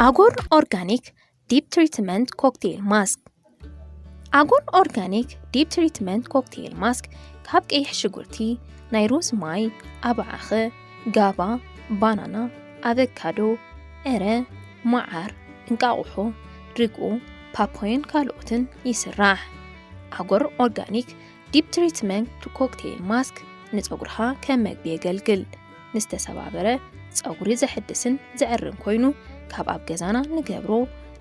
ኣጎር ኦርጋኒክ ዲፕ ትሪትመንት ኮክቴል ማስክ። ኣጎር ኦርጋኒክ ዲፕ ትሪትመንት ኮክቴል ማስክ ካብ ቀይሕ ሽጉርቲ፣ ናይ ሩዝ ማይ፣ ኣባዓኸ፣ ጋባ፣ ባናና፣ ኣቨካዶ፣ ዕረ፣ መዓር፣ እንቃቑሖ፣ ርግኦ፣ ፓፓዮን ካልኦትን ይስራሕ። ኣጎር ኦርጋኒክ ዲፕ ትሪትመንት ኮክቴል ማስክ ንጸጉርኻ ከም መግቢ የገልግል። ንዝተሰባበረ ጸጉሪ ዘሕድስን ዘዕርን ኮይኑ፣ ካብ ኣብ ገዛና ንገብሮ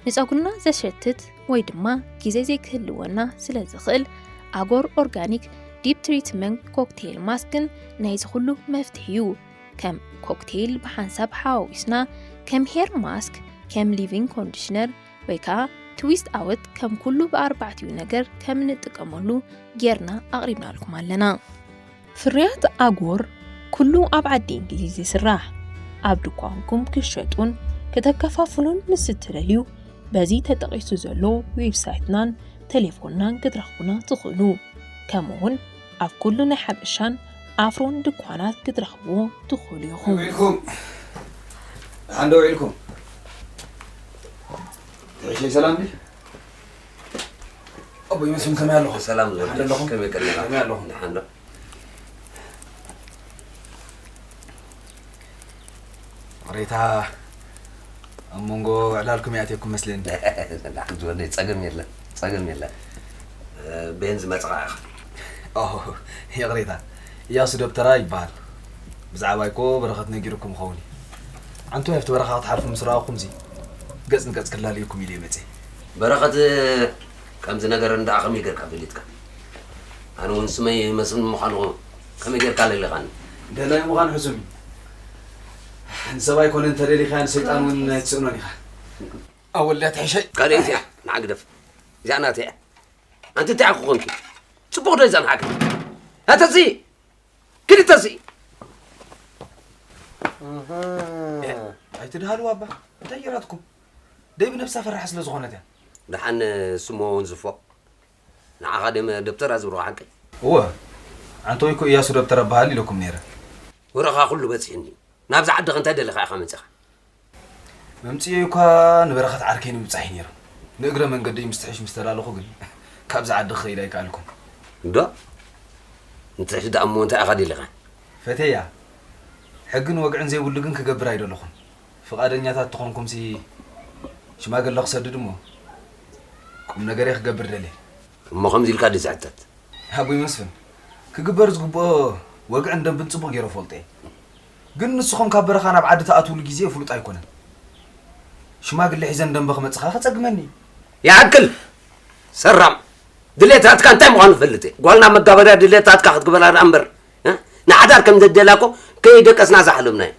ንጸጉርና ዘሸትት ወይ ድማ ግዜ ዘይክህልወና ስለ ዝኽእል፣ ኣጎር ኦርጋኒክ ዲፕ ትሪትመንት ኮክቴል ማስክን ናይዚ ኩሉ መፍትሒ እዩ። ከም ኮክቴል ብሓንሳብ ሓዋዊስና፣ ከም ሄር ማስክ፣ ከም ሊቪንግ ኮንዲሽነር ወይ ከዓ ትዊስት ኣወት ከም ኩሉ ብኣርባዕቲኡ ነገር ከም እንጥቀመሉ ጌርና ኣቕሪብናልኩም ኣለና። ፍርያት ኣጎር ኩሉ ኣብ ዓዲ እንግሊዝ ይስራሕ። ኣብ ድኳንኩም ክሸጡን ከተከፋፍሉን ምስ እትደልዩ፣ በዚ ተጠቒሱ ዘሎ ዌብሳይትናን ቴሌፎንናን ክትረኽቡና ትኽእሉ። ከምኡውን ኣብ ኩሉ ናይ ሓበሻን ኣፍሮን ድኳናት ክትረኽብዎ ትኽእሉ ኢኹም። ውዒልኩም? ደሓን ዶ ውዒልኩም? ትሕሸይ ሰላም ድዩ? ኣቦይ መስፍን ከመይ ኣለኹም? ሰላም ዝወደ። ደሓን ኣለኹም? ከመይ ቀኒኻ? ከመይ ኣለኹም? ደሓን ዶ? ቅሬታ ኣብ መንጎ ዕላልኩም ይኣትየኩም መስለኒ። ደሓን ዝወደ፣ ጸገም የለን፣ ጸገም የለን። እ፣ ቤን ዝመጽኻ ኢኻ። ኦ፣ ይቕሬታ። እያሱ ደብተራ ይበሃል። ብዛዕባይ እኮ በረኸት ነጊሩኩም ይኸውን እዩ። ዓንቶ ኣብቲ በረኻ ክትሓልፉ ምስ ረኣኹምሲ፣ ገጽ ንገጽ ክላለየኩም ኢለ መጽየ። በረኸት ከምዚ ነገር እንዳ ከመይ ጌርካ ፈሊጥካ? ኣነ እውን ስመይ መስፍን ምዃኑ ከመይ ጌርካ ለሊኻኒ? ደላይ ምዃን ሕሱም እዩ። ንሰብ ኣይኮነ እንተደሊኻዮ ንሰይጣን እውን ኣይትስእኖን ኢኻ። ኣወል ድያ ትሕሸይ? ካልእ እዚኣ ንዓ ግደፍ። እዚኣ ናተይ እያ። ኣንቲ እንታይ ኢኻ ኮንኪ? ጽቡቕ ዶ እዛ ንሓቂ? ኣተሲ! ክልተሲ! ኣይትድሃልዋ ኣባ። እንታይ ጌራትኩም? ደይ ብነብሳ ፈራሕ ስለ ዝኾነት እያ። ደሓን ስሞ ወንዝፎ። ንዓኻ ደም ደብተራ ዝብሎ ሓቂ? እወ፣ ኣንቶይ እኮ እያሱ ደብተራ እበሃል ኢለኩም ነይረ። ወረኻ ኩሉ በጺሕኒ። ናብዚ ዓዲ ከ እንታይ ደሊኻ ኢኻ መጺኻ? መምጽኤ እኳ ንበረኸት ዓርከይ ንምብጻሕ እዩ ነይሩ። ንእግረ መንገደይ ምስትሕሽ ምስ ተላለኹ ግን ካብዚ ዓዲ ክኸይድ ኣይከኣልኩን። እንዶ? ምስትሕሽ ደኣ እሞ እንታይ ኢኻ ደሊኻ? ፈቴያ፣ ሕግን ወግዕን ዘይብሉ ግን ክገብር ኣይደለኹን። ፍቓደኛታት ተኾንኩምሲ ሽማግለ ክሰድድ እሞ ቁም ነገረይ ክገብር ደልየ። እሞ ከምዚ ኢልካ ድዩ ዝሕተት? ኣቦይ መስፍን፣ ክግበር ዝግብኦ ወግዕን ደንብን ጽቡቕ ገይረ እፈልጦ እየ። ግን ንስኹም ካብ በረኻ ናብ ዓዲ ትኣትውሉ ግዜ ፍሉጥ ኣይኮነን። ሽማግለ ሒዘ ንደንበ ክመጽእ ከኣ ከጸግመኒ እዩ። ይኣክል! ሰራም! ድሌታትካ እንታይ ምዃኑ እፈልጥ እየ። ጓል ናብ መጋበርያ ድሌታትካ ክትግበራ ደኣ እምበር፣ እ? ንሓዳር ከም ዘደላ እኮ ከይደቀስና ዝሓለምና እዩ።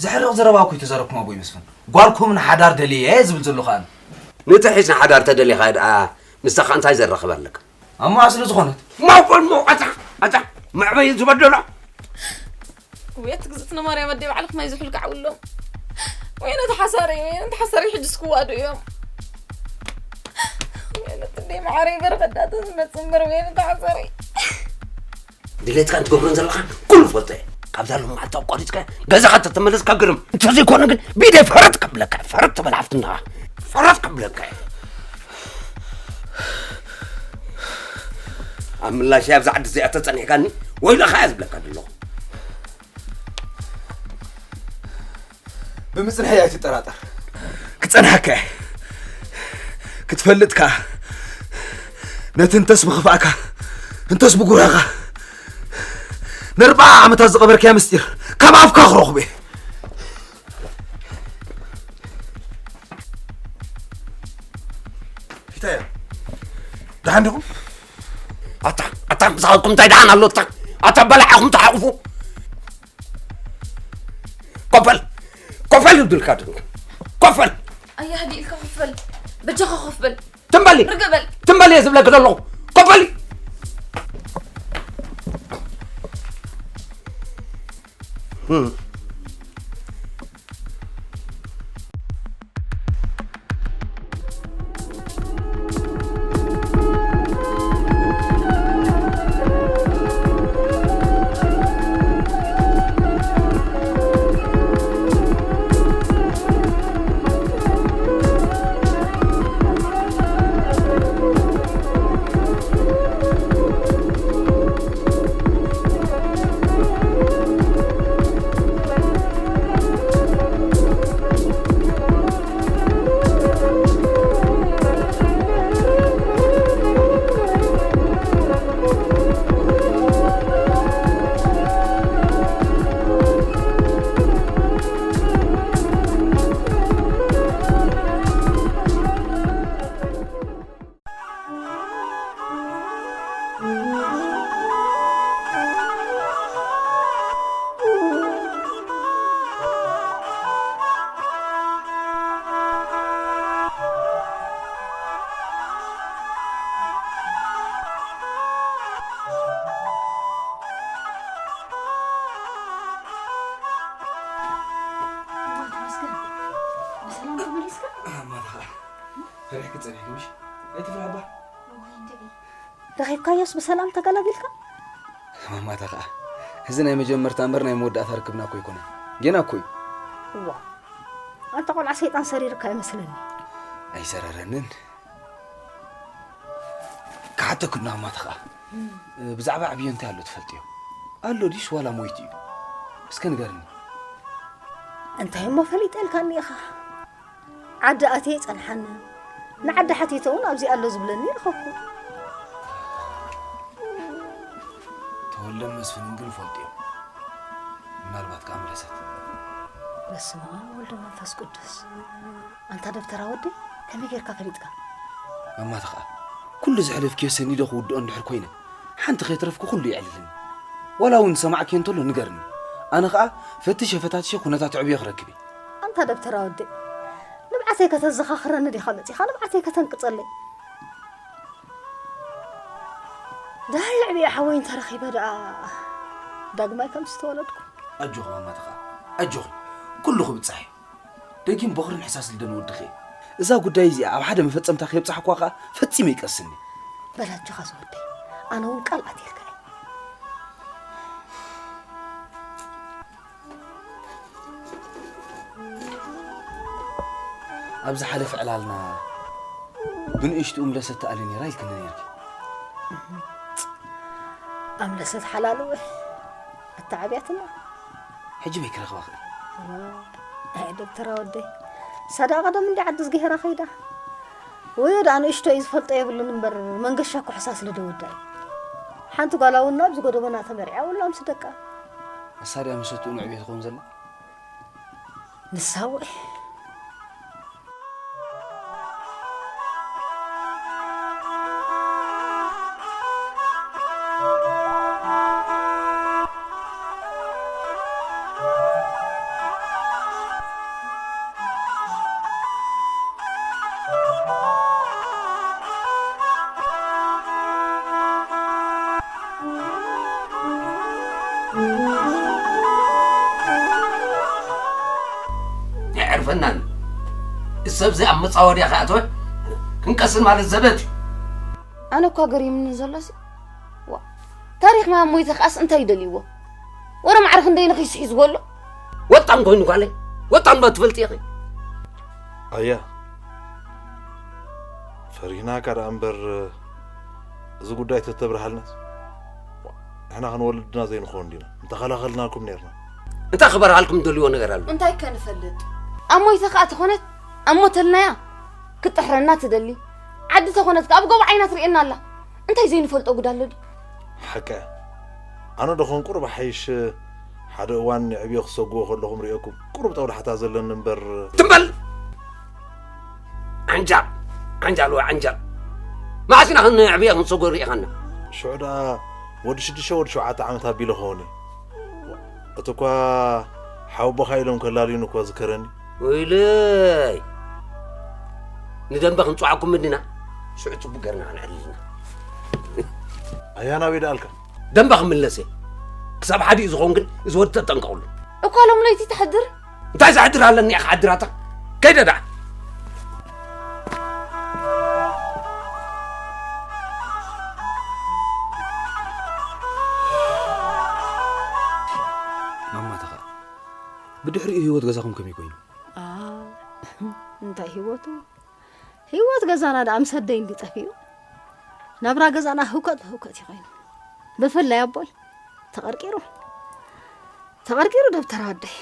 ዘሕርቕ ዘረባ እኮ ኣይተዛረብኩም ኣቦይ መስፍን። ጓልኩም ንሓዳር ደልየ እየ ዝብል ዘሎ ከኣ። ንትሕሽ ንሓዳር ተደሊኻ ደኣ ምስታ ከ እንታይ ዘራኽብ ኣለካ? ኣሞኣ ስለ ዝኾነት። ማውቆል ሞ-፣ ኣታ፣ ኣታ፣ መዕበይ ዝበደሎ። ወየት ግዝእቲ ንማርያም ኣደይ ባዕልኺ ማይ ዝሑል ከዓውሎም። ወየ ነቲ ሓሳሪ፣ ወየ ነቲ ሓሳሪ ሕጅስ ክዋዱ እዮም። ወየ ነቲ ኣደይ መዓረይ በረኸት ዳተ ዝመጽእ እምበር፣ ወየ ነቲ ሓሳሪ። ድሌትካን ትገብሮን ዘለኻን ኩሉ ፈልጦ እየ። ካብዛ ሎም መዓልቲ ኣቋሪጽካ ገዛኻ ተተመለስካ ግርም። እንተዘይኮነ ግን ብኢደይ ፈረጥ ከብለካ፣ ፈረጥ ትበል ሓፍትና። ፈረጥ ከብለካ እየ። ኣብ ምላሽ ኣብዚ ዓዲ እዚኣ ተጸኒሕካኒ ወይለኻ እያ ዝብለካ ዘለኹ። ብምጽንሐይ ኣይትጠራጠር። ክጸንሐካ እየ። ክትፈልጥ ከኣ ነቲ እንተስ ብኽፋእካ እንተስ ብጉራኻ ንኣርብዓ ዓመታት ዝቐበርካያ ምስጢር ካብ ኣፍካ ክረኽቦ እየ። ፊታያ፣ ደሓን ዲኹም? ኣታ፣ ኣታ፣ ምሳኹም እንታይ ደሓን ኣሎ? ኣታ፣ ኣታ፣ በላዕኹም ተሓቑፉ። ኮፈል፣ ኮፈል ይብልካ ድንክ። ኮፈል። ኣያ፣ ህድእ ኢልካ ኮፍ በል። በጃኻ ኮፍ በል። ትም በሊ። ርግእ በል። ትም በሊ እየ ዝብለኪ ዘለኹ። ኮፍ በሊ። ህም። ፈሪሕኪ ጸኒሕኪ ምሽ? ኣይትፍርሒ እባ። እዋይ እንድዒ። ረኺብካዮስ ብሰላም ተገላጊልካ? ማማታ ኸኣ፣ እዚ ናይ መጀመርታ እምበር ናይ መወዳእታ ርክብና እኮ ኣይኮነን። ጌና እኮ እዩ። እዋ፣ ኣንታ ቆልዓ ሰይጣን ሰሪርካ ይመስለኒ። ኣይሰረረንን። ክሓተኩ ዶ ማማታ ኸኣ፣ ብዛዕባ ዕብዮ እንታይ ኣሎ ትፈልጥዮ? ኣሎ ድዩስ ዋላ ሞይቱ እዩ? እስከ ንገርኒ። እንታይ እሞ ፈሊጠ ኢልካኒ ኢኻ? ዓዲ ኣትየ ይጸንሓኒ፣ ንዓዲ ሓቲተ እውን ኣብዚ ኣሎ ዝብለኒ ረኸብኩ። ተወልደን መስፍንን ግን ይፈልጡ እዮም። ምናልባት ከኣ ምለሰት። በስመ ኣብ ወወልድ ወመንፈስ ቅዱስ። ኣንታ ደብተራ ወደይ፣ ከመይ ጌርካ ፈሊጥካ? ማማታ ኸኣ፣ ኩሉ ዘሕለፍክዮ ሰኒደ ክውድኦ እንድሕር ኮይነ፣ ሓንቲ ከይትረፍኩ ኩሉ የዕልልኒ። ዋላ እውን ዝሰማዕክዮ እንተሎ ንገርኒ። ኣነ ኸኣ ፈትሸ ፈታትሸ ኩነታት ዕብዮ ክረክብ እየ። ኣንታ ደብተራ ወደይ፣ ንብዓተይ ከተዘኻኽረኒ ዲኻ መጺኻ ንብዓተይ ከተንቅጸለይ? ደሃይ ዕብየ ሓወይ እንተረኺበ ደኣ ዳግማይ ከም ዝተወለድኩ። ኣጆኺ ማማታ ኸኣ፣ ኣጆኺ፣ ኩሉ ክብጻሕ እዩ። ደጊም ቦኽርን ሕሳስ ልደን ወድኺ እየ። እዛ ጉዳይ እዚኣ ኣብ ሓደ መፈጸምታ ከየብጻሕኳ ኸኣ ፈጺመ ይቀስኒ። በል ኣጆኻ ዝወደይ፣ ኣነ እውን ቃል ኣትየልካ እየ። ኣብ ዝሓለፈ ዕላልና ብንእሽትኡ ምለሰት ትኣሊ ነይራ ኢልክኒ ነይርኪ። ኣምለሰት ሓላሉ ኣተዓብያትና። ሕጂ በይ ክረኽባ ክእል? ኣይ ደብተራ ወደይ፣ ሳዳ ቀደም እንዲ ዓዲ ዝገሄራ ከይዳ። ወዮ ደኣ ንእሽቶ እዩ ዝፈልጦ የብሉን እምበር መንገሻ እኮ ሕሳስ ልደ ወዳ እዩ። ሓንቲ ጓል እውን ናብዚ ጎደቦና ተመርዕያ ውላ ምስ ደቃ። ኣሳድያ ምሰትኡ ንዕብየት ትኸውን ዘላ? ንሳ ውዒ። የዕርፈናን። እዚ ሰብ እዚ ኣብ መጻወድያ ከኣተወ ክንቀስን ማለት ዘበት እዩ። ኣነ እኳ ገሪምኒ ዘሎሲ፣ ዋ፣ ታሪኽ ማሞይ ተኽኣስ እንታይ ይደልይዎ? ወረ ማዕረ ክንደይ ንኺስሒ ዝበሎ? ወጣን ኮይኑ ጓለይ፣ ወጣን ዶ ትፈልጢ ኢኺ? ኣያ፣ ፈሪህናካ ደኣ እምበር፣ እዚ ጉዳይ ተተብርሃልናስ፣ ንሕና ክንወልድና ዘይንኸውን ዲና? ምተኸላኸልናኩም ነርና። እንታይ ክበርሃልኩም ደልዎ ነገር ኣሎ? እንታይ ከ ንፈልጥ? ኣብ ሞይታ ከኣ ተኾነት፣ ኣብ ሞተልናያ ክትጥሕረና ትደሊ። ዓዲ ተኾነት ከኣ ኣብ ጎቦ ዓይና ትርእየና ኣላ። እንታይ ዘይንፈልጦ ጉድ ኣሎ ድዩ? ሓቂ እያ። ኣነ ደኾን ቁሩብ ሓይሽ ሓደ እዋን ንዕብዮ ክሰግዎ ከለኹም ርእየኩም ቁሩብ ጠውዳሕታ ዘለኒ እምበር። ትም በል! ዓንጃል! ዓንጃል ወይ ዓንጃል! መዓስ ኢና ክንዕብዮ ክንሰግዎ ርኢኻና? ሽዑ ደኣ ወዲ ሽዱሽተ ወዲ ሸውዓተ ዓመት ኣቢለ ክኸውን እየ። እቲ እኳ ሓወቦኻ ኢሎም ከላልዩኒ እኳ ዝከረኒ። ወይለይ! ንደንበ ክንጽዋዓኩም እንዲና? ሽዑ ጽቡቕ ገርና ክንዕልልና። ኣያ ናበይ ደኣልካ? ደንበ ክምለስ እየ። ክሳብ ሓዲኡ ዝኸውን ግን እዚ ወዲ ተጠንቀቕሉ። እኳ ሎም ለይቲ ትሕድር? እንታይ ዘሕድር ኣለኒ ኢኻ ዓድራታ? ከይደ ደኣ። ማማ ተኻ፣ ብድሕሪኡ ህይወት ገዛኹም ከመይ ኮይኑ? ኣ፣ እንታይ ህይወቱ? ህይወት ገዛና ደኣ ምስ ኣደይ እንዲ ጠፊኡ፣ ናብራ ገዛና ህውከት ብህውከት እዩ ኮይኑ። ብፍላይ ኣቦይ ተቐርቂሩ፣ ተቐርቂሩ ደብተራ ኣደይ።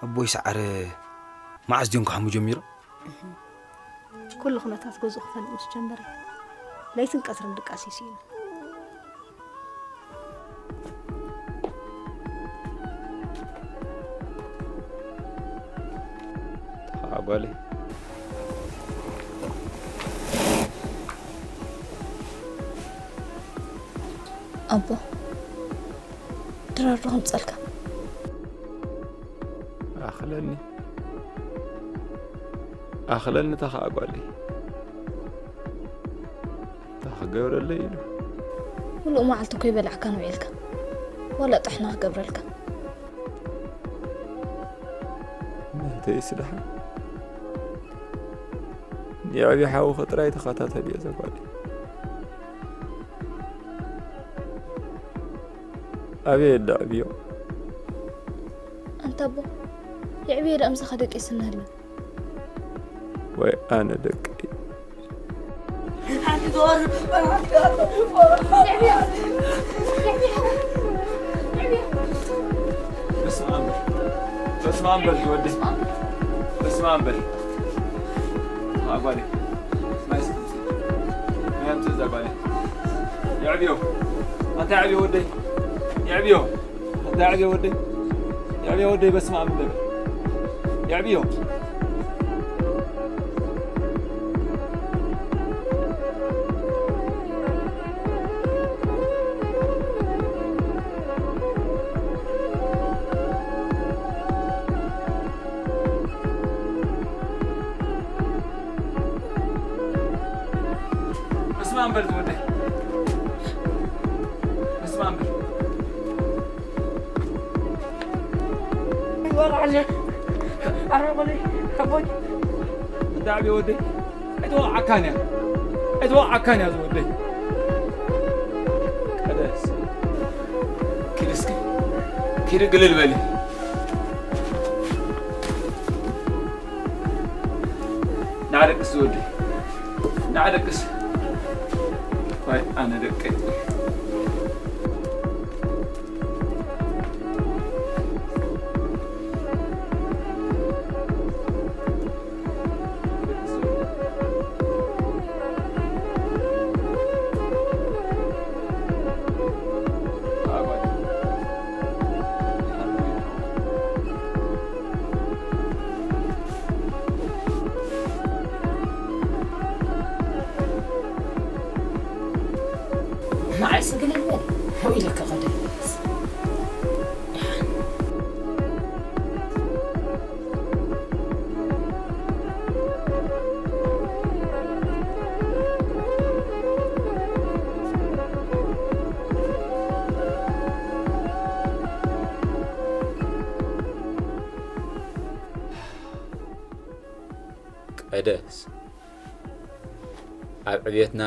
ኣቦይ ሰዓረ መዓስ ድዮም ክሓሙ ጀሚሮም? ኩሉ ኩነታት ገዝኡ ክፈልጥ ምስ ጀመረ፣ ለይትን ቀትርን ድቃስ እዩ ስኢኑ። ተኸዓ ጓለይ። ኣቦ፣ ድራር ዶ ከምጸልካ? ኣኽለኒ። ኣኽለኒ ተኸዓ ጓለይ። እንታይ ክገብረለይ ኢሉ? ሙሉእ መዓልቲ እኮ ይበላዕካን ውዒልካ። ዋላ ጥሕና ክገብረልካ። ናተይስ ደሓን፣ የዕብዮ ሓውኺ ጥራይ ተኸታተልዮ እዛ ጓለይ። ኣበይ ኣደ ኣዕብዮ? ኣንታ ኣቦ፣ የዕብዮ ደኣ ምሳኻ ደቂስና ኣላ። ወይ ኣነ ደቀይ። በስመ ኣብ በል፣ በስመ ኣብ በል ወደይ። በስመ ኣብ በል። ጓለይ። ማይ ስጥ። ማይ ኣምጽእ እዛ ጓለይ። የዕብዮ። ኣንታ የዕብዮ ወደይ። የዕብዮ። ኣንታ የዕብዮ ወደይ። የዕብዮ ወደይ በስመ ኣብ እንደ በል። የዕብዮ። በስመ ኣብ በል ዝወደይ። በስመ ኣብ በል። ወቃለ። ኣረ ቆለይ። ኣቦይ። እንዳ ዓብየ ወደይ። ኣይተወቃዓካን እያ። ኣይተወቃዓካን እያ ዝወደይ። ቀደስ። ኪድ እስኪ። ኪድ ግልል በሊ። ናዕደቅስ ዝወደይ። ናዕደቅስ። ዋይ ኣነ ደቀይ። ንዓይ ስግል ይበል። ሆይ ኢለካ ኸደ። ቀደስ፣ ኣብ ዕብየትና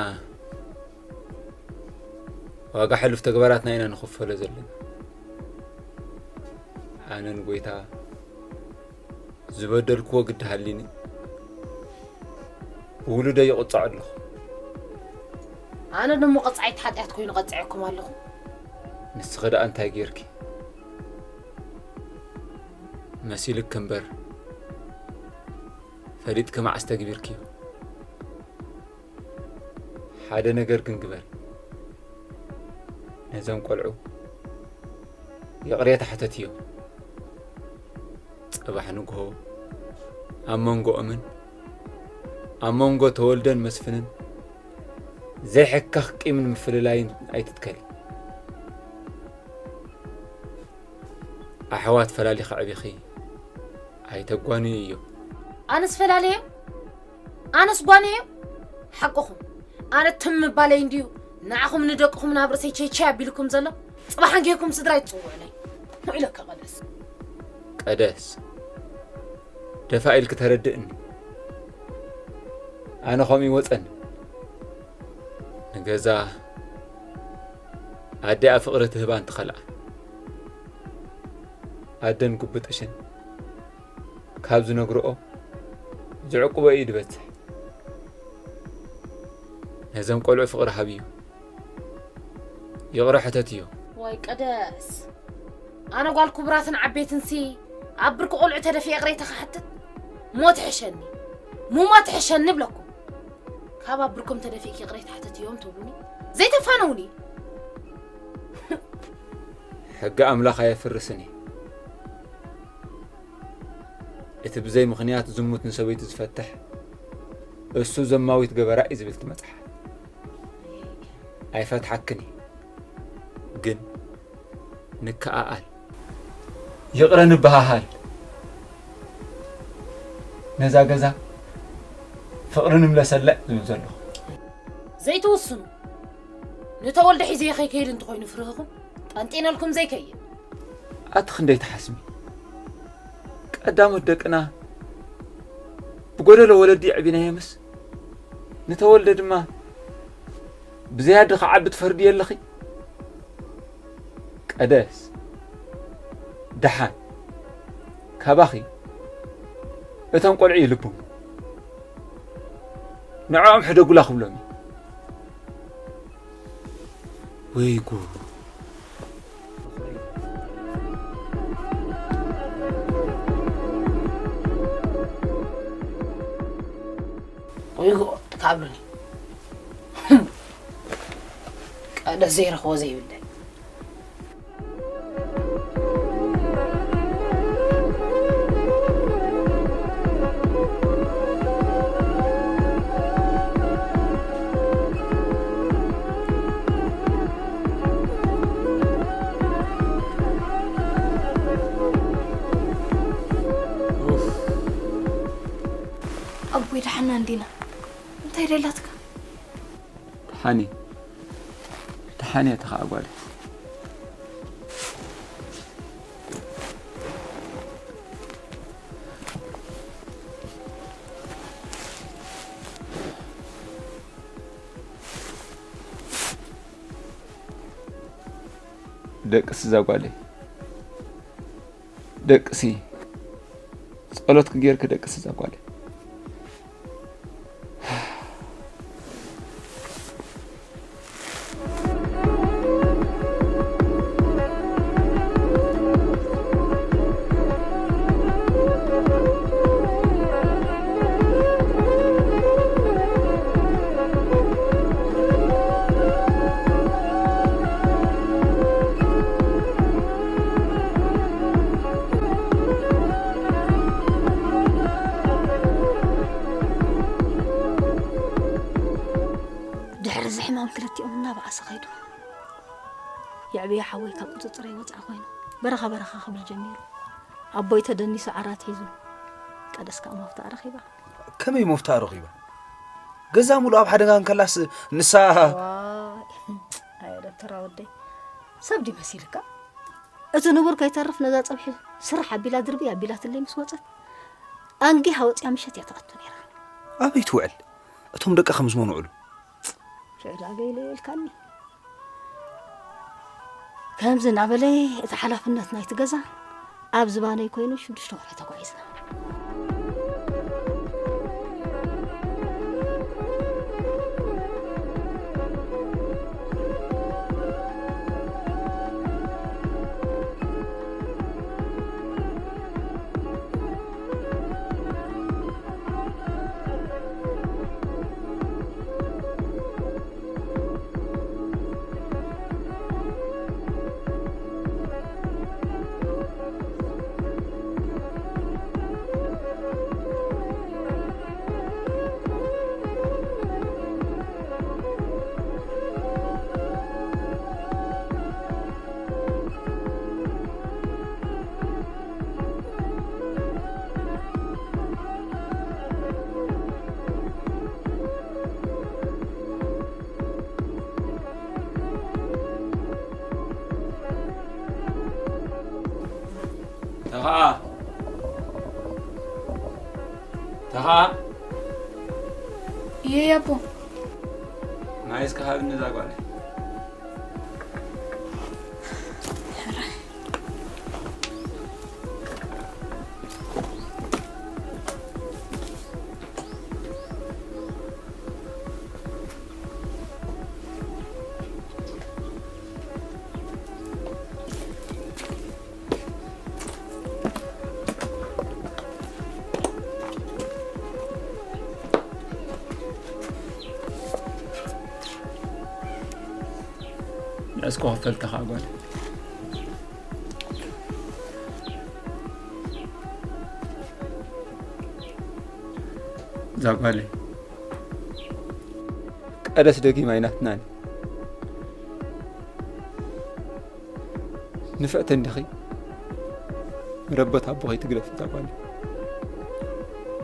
ዋጋ ሕሉፍ ተግባራትና ኢና ንኽፈሎ ዘለና። ኣነ ንጎይታ ዝበደልክዎ ግዲ ሃሊኒ፣ ብውሉደይ ይቕጻዕ ኣለኹ። ኣነ ደሞ ቀጻዒት ሓጢኣት ኮይኑ ቀጺዐኩም ኣለኹ። ንስኺ ደኣ እንታይ ጌርኪ? መሲልኪ እምበር፣ ፈሊጥኪ መዓስ ተግቢርክዮ? ሓደ ነገር ግን ግበሪ። ነዞም ቆልዑ ይቕሬታ ሕተትዮም። ጽባሕ ንግሆ ኣብ መንጎኦምን ኣብ መንጎ ተወልደን መስፍንን ዘይሕከኽ ቂምን ምፍልላይን ኣይትትከሊ። ኣሕዋት ፈላሊኺ ኣዕቢኺ ኣይተጓንዩ እዮም። ኣነስ ፈላልዮም? ኣነስ ጓነዮም? ሓቅኹም። ኣነ ትም ምባለይ እንድዩ ንዓኹም ንደቅኹም ናብ ርእሰይ ቸይቸይ ኣቢልኩም ዘሎ። ጽባሕ ኣንጊህኩም ስድራይ ትጽውዑለይ። ኢለካ ቀደስ። ቀደስ፣ ደፋ ኢልኪ ተረድእኒ። ኣነ ከምኡ ይወጸኒ። ንገዛ ኣዲኣ ፍቕሪ ትህባ እንትኸልኣ፣ ኣደን ጉብጥሽን ካብ ዝነግርኦ ዝዕቅቦ እዩ ዝበዝሕ። ነዞም ቆልዑ ፍቕሪ ሃብዮ፣ ይቕረ ሕተትዮ። ዋይ ቀደስ፣ ኣነ ጓል ክቡራትን ዓበይትንሲ ኣብ ብርኪ ቆልዑ ተደፊ ይቕሬታ ክሓትት? ሞት ይሕሸኒ፣ ምሞት ይሕሸኒ እብለኩም። ካብ ኣብ ብርኮም ተደፊእኪ ይቕሬታ ሕተትዮም ትብሉኒ ዘይተፋነውኒ። ሕጊ ኣምላኽ ኣየፍርስን እዩ። እቲ ብዘይ ምኽንያት ዝሙት ንሰበይቱ ዝፈትሕ፣ እሱ ዘማዊት ገበራ እዩ ዝብል እቲ መጽሓፍ። ኣይፈትሓክን እዩ፣ ግን ንከኣኣል፣ ይቕረ ንበሃሃል፣ ነዛ ገዛ ፍቕሪ ንምለሰላ ዝብል ዘለኹ። ዘይትውስኑ፣ ንተወልደ ሒዘዮ ከይከይድ እንተኾይኑ ፍርህኹም፣ ጠንጢነልኩም ዘይከይድ። ኣቲ ክንደይ ትሓስቢ? ቀዳሞት ደቅና ብጎደሎ ወለዲ ኣዕቢናዮምስ፣ ንተወልደ ድማ ብዘያዲ ክዓቢ ትፈርድዮ ኣለኺ። ቀደስ፣ ደሓን፣ ካባኺ እቶም ቆልዑ ይልብሙ። ንዕኦም ሕደጉላ ክብሎም እዩ። ወይ ጉድ። ወይ ጉድ ካብሉኒ። ቀደስ ዘይረኽቦ ዘይብለ። ኣቦይ ደሓና እንዲና እንታይ ደላትካ? ደሓን እየ። ደሓን እየ ተኸዓ ጓለይ። ደቅስ እዛ ጓለይ። ደቅሲ ጸሎትኪ ጌርኪ ደቅሲ እዛ ጓለይ። ድሕሪ እዚ ሕማም ክልቲኦም እናበኣሰ ኸይዱ። የዕብዮ ሓወይ ካብ ቁፅፅረይ ወፃኢ ኮይኑ በረኻ በረኻ ክብል ጀሚሩ። ኣቦይ ተደኒሱ ዓራት ሒዙ። ቀደስ ከዓ መፍትኣ ረኺባ። ከመይ መፍትኣ ረኺባ? ገዛ ሙሉእ ኣብ ሓደጋ እንከላስ ንሳ ዋይ፣ ኣየ ደብተራ ወደይ፣ ሰብ ድዩ መሲልካ? እቲ ንቡር ከይተርፍ ነዛ ፀብሒ ስራሕ ኣቢላ ድርብይ ኣቢላትለይ ምስ ወፀት ኣንጊሃ ወፂኣ ምሸት እያ ትኣቱ ነይራ። ኣበይ ትውዕል? እቶም ደቃ ከም ዝመን ውዕሉ? ሽዑ ደኣ ገይለ ኢልካኒ። ከምዚ እናበለ እቲ ሓላፍነት ናይቲ ገዛ ኣብ ዝባነይ ኮይኑ ሽዱሽተ ወርሒ ተጓዒዝና። ተኻ ተኻ እየይ ኣቦ። ማይ እስከ ሃብኒ እዛ ጓለይ። ንዕስኮ ክፈልተኻ ጓል እዛ ጓለይ ቀደስ ደጊም ኣይናትናን። ንፍዕቲ እንዲኺ መረበት ኣቦኺ ትግደፍ እዛ ጓል።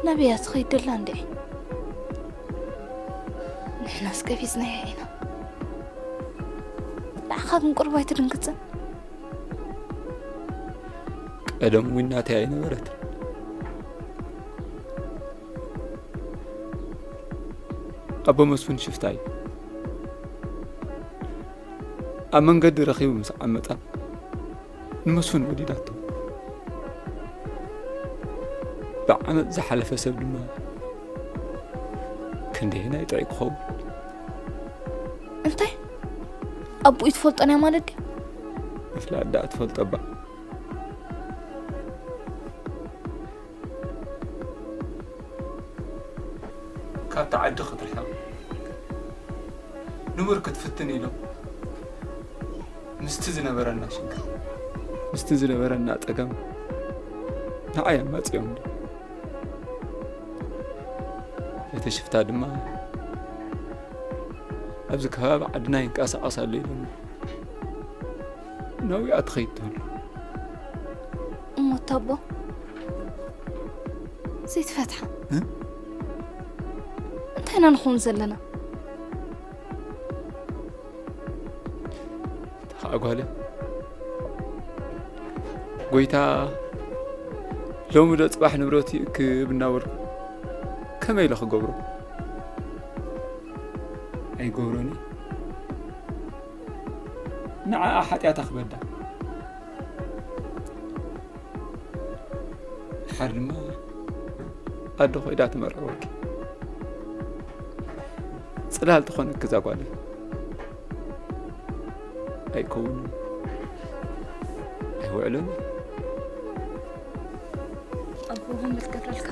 ናበይ እያ ትኸይድ ደላ እንድዒ? ንሕናስ ቀቢጽናያ ኢና። ንዓኻ ግን ቁሩብ ኣይትድንግጽን? ቀደም እውን ናተይ ኣይነበረትን። ኣቦ መስፍን ሽፍታ እዩ። ኣብ መንገዲ ረኺቡ ምስ ዓመጻ ንመስፍን ወዲዳቶ። ብዓመጽ ዝሓለፈ ሰብ ድማ ክንደየናይ ጥዑይ ክኸውን። እንታይ ኣቦኡ ትፈልጦ ናይ ማለት ድዩ? ምፍላጥ ደኣ ትፈልጦ እባ። ካብቲ ዓዲ ክትርሕቕ ንቡር ክትፍትን ኢሎም ምስቲ ዝነበረና ሽግር ምስቲ ዝነበረና ጸገም ንዓይ ኣማጺኦም። እቲ ሽፍታ ድማ ኣብዚ ከባቢ ዓድና ይንቀሳቐስ ኣሎ ኢሎምኒ። ናብኣ ትኸይድ ትህሉ። እሞ ኣታ ኣቦ ዘይትፈትሓ እንታይ ኢና ንኸውን ዘለና? ተኸኣ ጓለ ጎይታ ሎሚ ዶ ጽባሕ ንብረቱ ይእክብ እናበልኩ ከመይ ኢለ ክገብሮ? ኣይገብሮን እየ። ንዓኣ ሓጢኣታ ክበዳ። ድሓር ድማ ኣዶ ኮይዳ ትመርዕወኪ። ጽላል ትኾነኪ እዛ ጓለይ። ኣይከውንን። ኣይውዕልን። ኣቦ ምን ልትገብረልካ?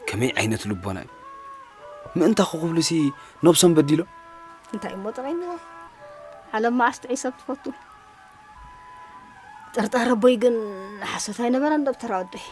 ከመይ ዓይነት ልቦና እዩ? ምእንታኹ ክብሉሲ ነብሶም በዲሎም? እንታይ እሞ ጥራይ ንበል። ዓለም መዓስ ጥዑይ ሰብ ትፈቱ? ጠርጣሪ ኣቦይ ግን ሓሶት ኣይነበረን ደብተራ ወደይ።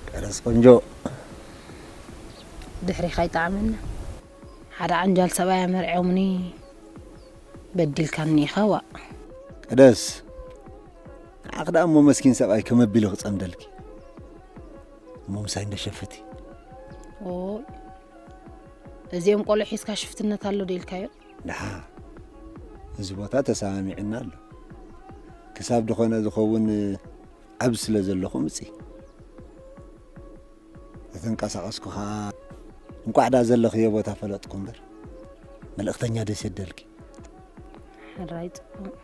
ቀረስ ቆንጆ። ድሕሪኻ ይጠዓመና። ሓደ ዓንጃል ሰብኣይ ኣመርዕዮምኒ በዲልካኒ ኢኻ ዋእ። ቀደስ ንዓኺ ደኣ እሞ መስኪን ሰብኣይ ከመቢሉ ክጸምደልኪ እሞ ምሳይ እንዶ ሸፍቲ። ኦይ እዚኦም ቆልዑ ሒዝካ ሽፍትነት ኣሎ ዶ ኢልካዮ? ደሓ እዚ ቦታ ተሰማሚዕና ኣሎ ክሳብ ድኾነ ዝኸውን ዓብ ስለ ዘለኹ ምጺ እተንቀሳቐስኩ ኸኣ እንቋዕ ደኣ ዘለኽዮ ቦታ ፈለጥኩ እምበር መልእኽተኛ ደስ የደልኪ። ሕራይ ጽቡቕ።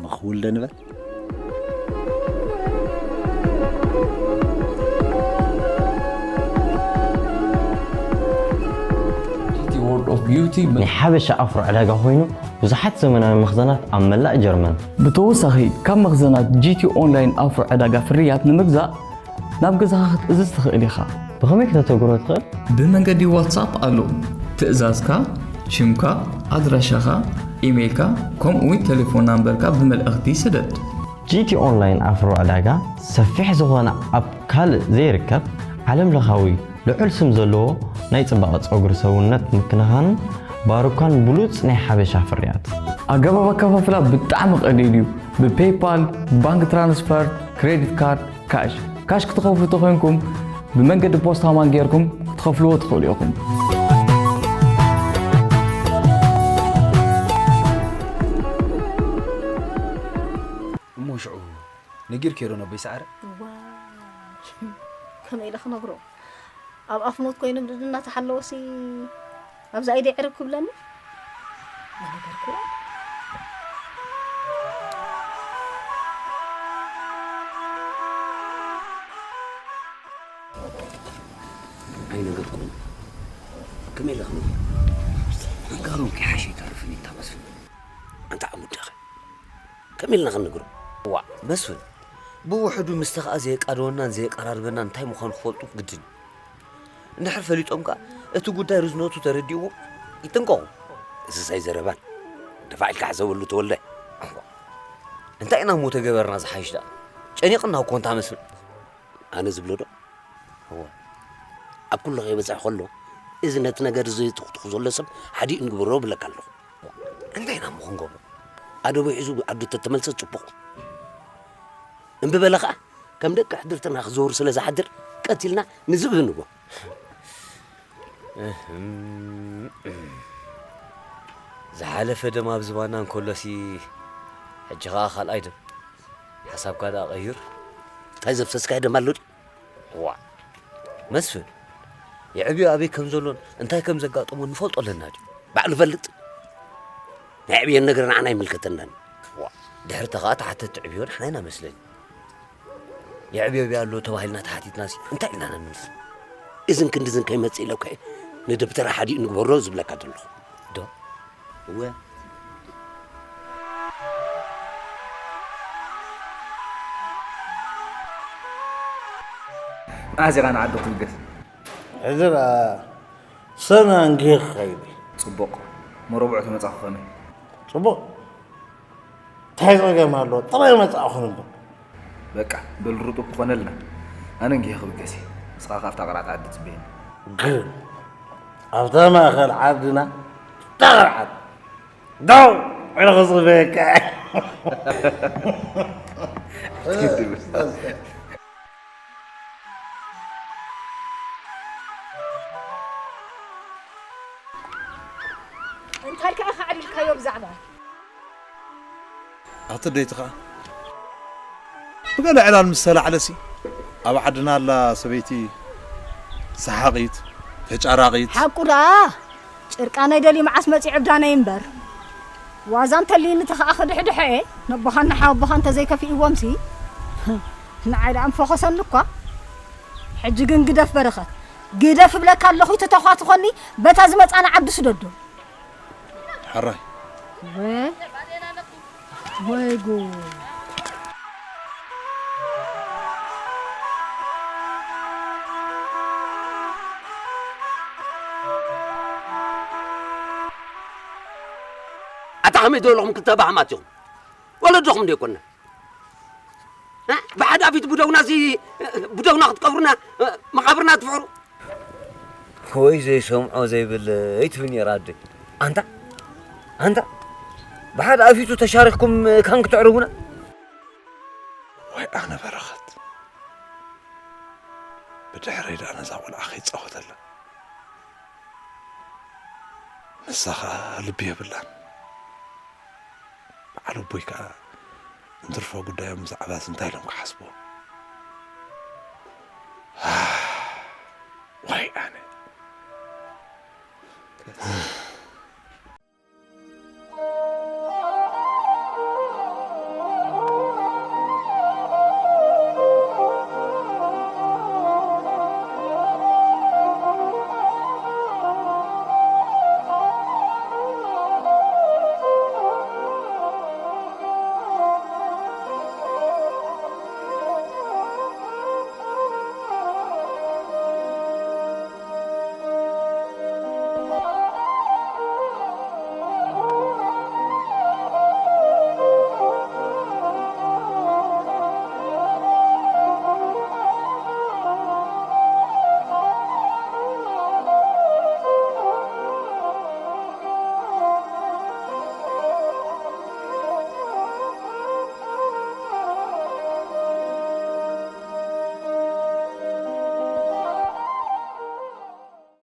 ምኽውል ዶ ንበል? ናይ ሓበሻ ኣፍሮ ዕዳጋ ኮይኑ ብዙሓት ዘመናዊ መኽዘናት ኣብ መላእ ጀርመን። ብተወሳኺ ካብ መኽዘናት ጂቲ ኦንላይን ኣፍሮ ዕዳጋ ፍርያት ንምግዛእ ናብ ገዛኻ ክትእዝዝ ትኽእል ኢኻ። ብኸመይ ክተተግብሮ ትኽእል? ብመንገዲ ዋትሳፕ ኣሎ። ትእዛዝካ፣ ሽምካ፣ ኣድራሻኻ፣ ኢሜይልካ ከምኡውን ተሌፎን ናምበርካ ብመልእኽቲ ስደድ። ጂቲ ኦንላይን ኣፍሮ ዕዳጋ ሰፊሕ ዝኾነ ኣብ ካልእ ዘይርከብ ዓለምለኻዊ ልዑል ስም ዘለዎ ናይ ጽባቐ ጸጉሪ ሰውነት ምክንኻንን ባሩካን ብሉጽ ናይ ሓበሻ ፍርያት። ኣገባብ ኣከፋፍላ ብጣዕሚ ቀሊል እዩ። ብፔይፓል፣ ብባንክ ትራንስፈር፣ ክሬዲት ካርድ፣ ካሽ። ካሽ ክትኸፍሉ ተኾይንኩም ብመንገዲ ፖስታ ማን ጌርኩም ክትኸፍልዎ ትኽእሉ ኢኹም። እሞ ሽዑ ነጊርክዮ ዶ ነቦይ ሰዓረ? ዋይ፣ ከመይ ኢለ ክነግሮ? ኣብ ኣፍኖት ኮይኖም ድድ እናተሓለወሲ ኣብዛ ኢደ ዕርብ ክብለኒ? ኣይነገርክዎ። ኣይነገርኩን። ከመይ ኢለ ክነግሮ? ኣጋሮም ከይሓሸ ይተርፍን ይታመስፍን። ኣንታ ዓሙዳኸ ከመይ ኢልና ክንነግሮ? ዋ መስፍን፣ ብውሕዱ ምስ ተኽኣ ዘየቃደወናን ዘየቀራርበናን እንታይ ምዃኑ ክፈልጡ ግድን እዩ። እንድሕር ፈሊጦም ከኣ እቲ ጉዳይ ርዝነቱ ተረዲእዎም ይጥንቀቑ። እስሳይ ዘረባን ደፋዕ ኢልካ ሕሰበሉ ተወልደ። እንታይ ኢና እሞ ተገበርና ዝሓይሽ ደኣ? ጨኒቕና እኮ እንታ መስፍን። ኣነ ዝብሎ ዶ? እወ። ኣብ ኩሉ ከይበጽሕ ከሎ እዚ ነቲ ነገር እዚ ትኽትኹ ዘሎ ሰብ ሓዲኡ ንግበሮ ብለካ ኣለኹ። እንታይ ኢና እሞ ክንገብሮ? ኣደቡ ሒዙ ዓዱ ተተመልሰ ጽቡቕ። እምቢ በለ ኸኣ ከም ደቂ ሕድርትና ክዘውር ስለ ዝሓድር ቀቲልና ንዝብኢ ንቦ። እህም። ዝሓለፈ ደም ኣብ ዝባና እንከሎሲ ሕጂ ኸኣ ካልኣይ ደም። ሓሳብካ ደኣ ቀይር። እንታይ ዘፍሰስካዮ ደም ኣሎ ድዩ? ዋ መስፍን፣ የዕብዮ ኣበይ ከም ዘሎን እንታይ ከም ዘጋጠሞን ንፈልጦ ኣለና ድዩ? ባዕሉ ፈልጥ። ናይ ዕብየን ነገር ንዓና ኣይምልከተናን። ዋ ድሕርተ ኸኣ ተሓተቲ ዕብዮ ንሕና ኢና መስለኒ። የዕብዮ ኣበይ ኣሎ ተባሂልና ተሓቲትናሲ እንታይ ኢልና ነምልስ? እዝን ክንድዝን ከይመጽእ ኢለ እኮ እየ ንደብተራ ሓዲኡ ንግበሮ ዝብለካ ዘለኹ። ዶ? እወ። መዓዝ ኢኻ ንዓዲ ክትብገስ? ሕዚ ደኣ ሰነ ኣንጊህ ክኸይድ እዩ። ጽቡቕ። መረብዑ ተመጻኹ ከመይ? ጽቡቕ። እንታይ ጸገም ኣለዎ? ጥራይ መጻእኹ ንብል። በቃ በል ርጡብ ክኾነልና። ኣነ እንጊህ ክብገስ እየ። ንስኻ ከኣ ኣብታ ቅርዓት ዓዲ ጽበየኒ። ግን ኣብታ ማእኸል ዓድና ኣብታ ቅርዓት ደው ኢለ ክጽበየካ እየ። እንታይ ከኣ ከዕልልካዮ ብዛዕባ ኣቲ ደይቲ ኸኣ ብገለ ዕላል ምስ ተላዕለሲ ኣብ ዓድና ኣላ ሰበይቲ ሰሓቒት ተጫራቒት ሓቁ ደኣ ጭርቃነይ ደልዩ መዓስ መጺ ዕብዳነይ እምበር ዋዛ እንተልዩኒ ተኸኣ ክድሕድሐ እየ ነቦኻን ንሓወቦኻ እንተዘይከፊእዎምሲ ንዓይ ደኣ እንፈኾሰኒ እኳ ሕጂ ግን ግደፍ በረኸት ግደፍ እብለካ ኣለኹ ተተዃትኾኒ በታ ዝመጻና ዓዲ ስደዶ ሕራይ ወይ ወይ ጉድ ኣታ ከመይ ዝበለኹም ክልተ ባሕማት ኢኹም? ወለዶኹም ዶ ኣይኮንና? እ? ብሓደ ኣፊት ብደውና እዚ ብደውና ክትቀብሩና መቓብርና ትፍሕሩ? ወይ ዘይሰምዖ ዘይብል ኣይትብል ነይራ ኣደይ። ኣንታ ኣንታ ብሓደ ኣፊቱ ተሻሪኽኩም ካን ክተዕርቡና? ወይ ኣነ በረኸት ብድሕረይ ደኣ ነዛ ቆልዓ ከይጻወተላ ንሳ ኸኣ ልቢ የብላን። በዓል ኣቦይ ከኣ እንትርፎ ጉዳዮም ብዛዕባዚ እንታይ ኢሎም ክሓስብዎ?